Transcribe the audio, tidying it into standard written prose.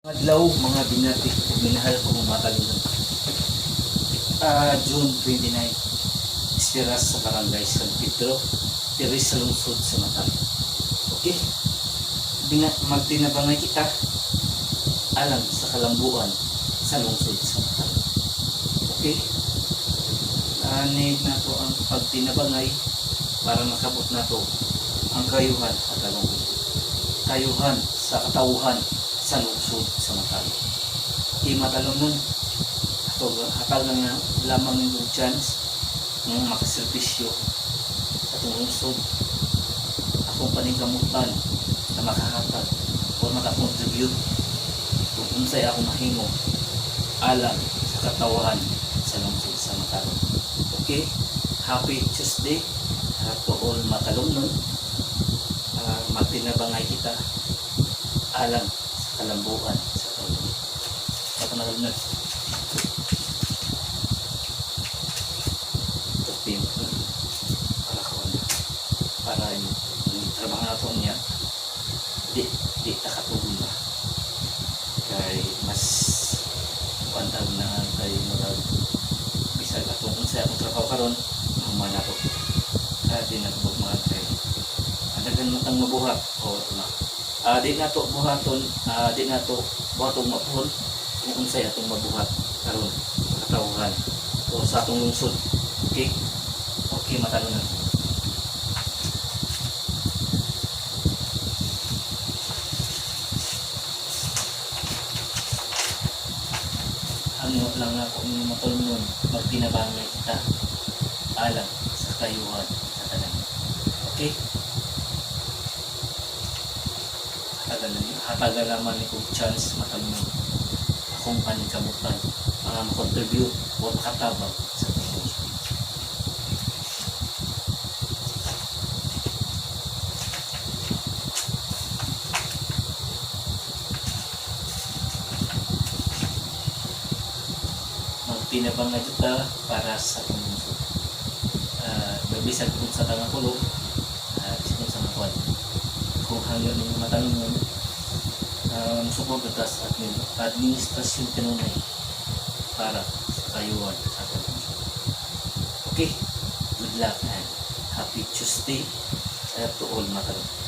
Adlaw, mga binati ug minahal kong matalino. June 29, Ispiras sa Barangay San Pedro, diri sa lungsod sa Matalom. Okay? Bina, magtinabangay kita alang sa kalambuan sa lungsod sa Matalom. Okay? Need nato ang pagtinabangay para makabot nato ang kayuhan at kalungkot. Kayuhan sa katawhan sa lungsod sa Matalom. Okay, Matalom nun. Ato, hatag na lamang yung chance ng makaservisyo sa atong lungsod. Akong paningkamutan na makahatag o makakontribute kung unsay akong mahimo alang sa katawhan sa lungsod sa Matalom. Okay? Happy Tuesday to all Matalom nun. Magtinabangay kita alang sa kalambuan sa tulong. Ito Matalom nun. Tupi mo para kawan para yung trabaho na to niya di di ta katugon na kay mas kuan na kay murag bisag atong unsay akong trabaho karon mahuman ako kaya di na ko mga kay ang daghan man tang mabuhat o ma di na to buhaton, di na to buhaton mapuhon kung unsay atong mabuhat karon sa katawhan o sa atong lungsod. Okay, okay, matalunan. Hangyo lang ako ng matulungon, magtinabangay kita alang sa kayuhan sa tanan. Okay, hatagan hatagan naman ni kong chance, matalungan, akong paningkamutan mga makontribute o makatabang sa atong lungsod. Magtinabang na ta para sa atong lungsod. Bisag kung sa tanga kulog, bisag kung sa mga kung hangyo ninyo matalungon, musuporta ta sa administrasyon kanunay para sa kayuhan sa atong lungsod. Okay, good luck and happy Tuesday to all matalungan.